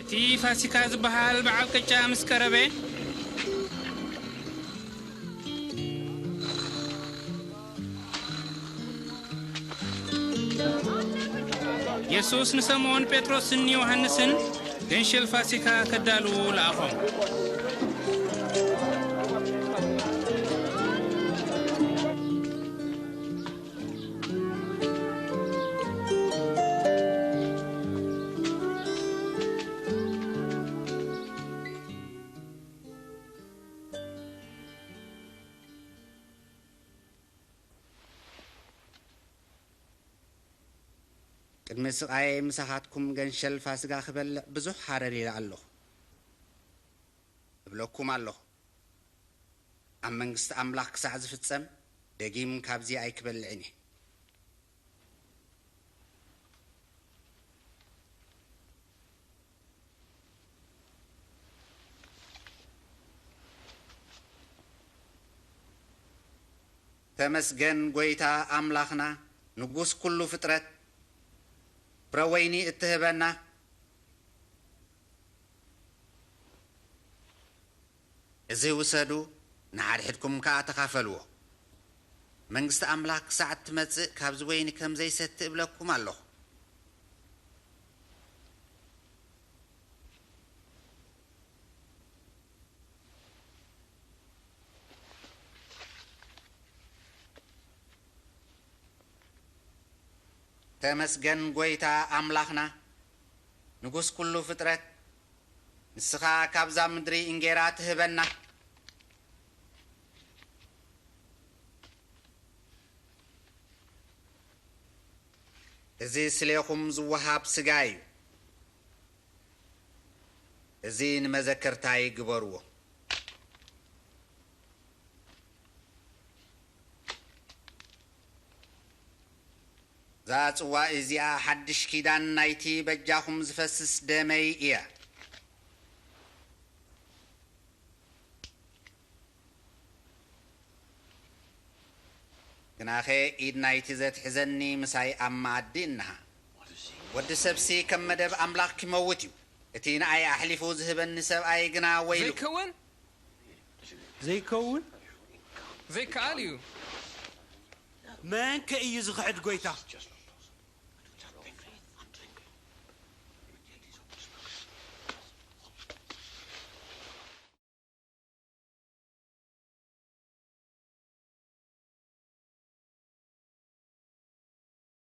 እቲ ፋሲካ ዝበሃል በዓል ቅጫ ምስ ቀረበ፣ የሱስ ንሰምኦን ጴጥሮስን ዮሃንስን ገንሸል ፋሲካ ከዳልዉ ለኣኾም። ቅድሚ ስቓየይ ምሳኻትኩም ገንሸል ፋስጋ ክበልዕ ብዙሕ ሃረር ኢለ ኣለኹ። እብለኩም ኣለኹ፣ ኣብ መንግስቲ ኣምላኽ ክሳዕ ዝፍጸም ደጊም ካብዚ ኣይክበልዕን እየ። ተመስገን ጐይታ ኣምላኽና፣ ንጉስ ኩሉ ፍጥረት፣ ፍረ ወይኒ እትህበና። እዚ ውሰዱ፣ ንሓድሕድኩም ከኣ ተኻፈልዎ። መንግስቲ ኣምላኽ ክሳዕ እትመጽእ ካብዚ ወይኒ ከም ዘይሰቲ እብለኩም ኣለኹ። ተመስገን ጐይታ ኣምላኽና፣ ንጉስ ኩሉ ፍጥረት፣ ንስኻ ካብዛ ምድሪ እንጌራ ትህበና። እዚ ስሌኹም ዝወሃብ ስጋ እዩ። እዚ ንመዘከርታይ ግበርዎ። እዛ ጽዋ እዚኣ ሓድሽ ኪዳን ናይቲ በጃኹም ዝፈስስ ደመይ እያ። ግናኸ ኢድ ናይቲ ዘትሕዘኒ ምሳይ ኣብ መኣዲ እንሃ። ወዲ ሰብሲ ከም መደብ ኣምላኽ ኪመውት እዩ። እቲ ንኣይ ኣሕሊፉ ዝህበኒ ሰብኣይ ግና ወይሉ። ዘይከውን? ዘይከውን? ዘይከኣል እዩ። መን ከ እዩ ዝኽሕድ ጐይታ?